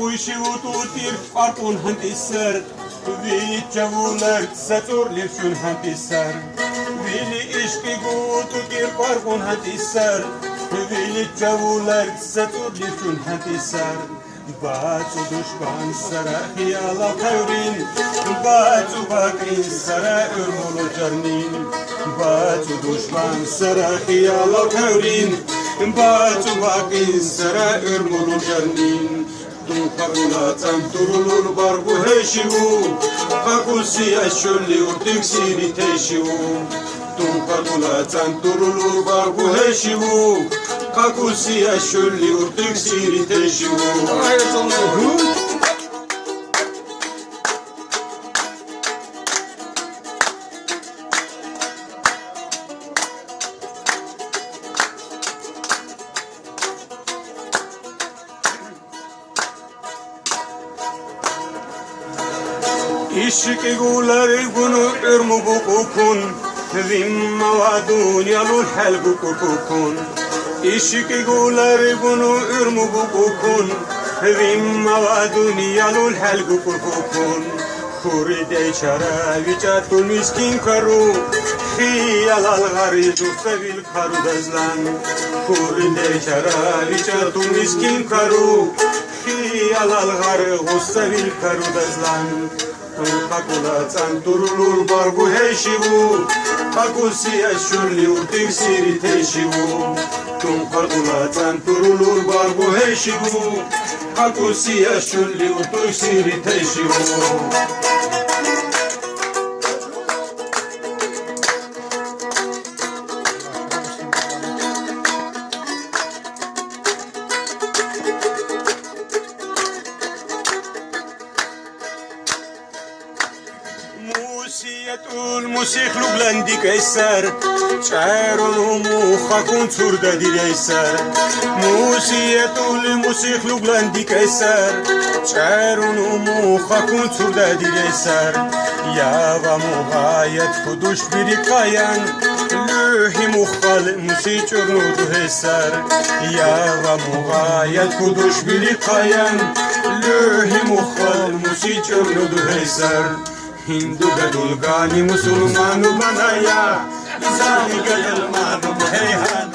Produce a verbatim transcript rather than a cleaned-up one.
Уйши утутир кӀваркун гьантӀисар, вили чӀавулар сацӀурлив шун гьантӀисар. Вили ишкъи гутутир кӀваркун гьантӀисар, вили чӀавулар сацӀурлив шун гьантӀисар. БацӀу душман сара хиялал хъуьрин, бацӀу бакъин сара уьрмулу жарнин. БацӀу душман сара хиялал хъуьрин, бацӀу бакъин сара уьрмулу жарнин. Тункъакъула цӀантурулул баргу гьешиву, къакъусия шулли уртик сири тешиву. Тункъакъула цӀантурулул баргу гьешиву, къакъусия шулли уртик сири тешиву. Ишкъи гулари гуну уьрму букъу кун, вим мава дуниялул гьелгу кӀурфу кун. Ишкъи гулари гуну уьрму букъу кун, вим мава дуниялул гьелгу кӀурфу кун. Хуриде чара вичӀа тул мискин кару, хиялал гъари зуф са вил карудаз лан. Хуриде чара вичӀа тул мискин кару, хиялал гъари гъус са вил карудаз лан. Тункъакъула цӀантурулул баргу гьешиву, къакъусия шулли уртик сири тешиву. Тункъакъула цӀантурулул баргу гьешиву, къакъусия шулли уртик сири тешиву. Мусия тӀул мусихлу буландикай сар, чӀаруну муха кун цурда диряй сар. Мусия тӀул мусихлу буландикай сар, чӀаруну муха кун цурда диряй сар. Я ва мугъ ая тку душ бири къаян, луьгьи мухал муси чӀурну дугьей сар. Я ва мугъ ая тку душ бири къаян, луьгьи мухал муси чӀурну дугьей сар. Гьинду гадул гани мусулману баная, изани гадул ману гьейгьан.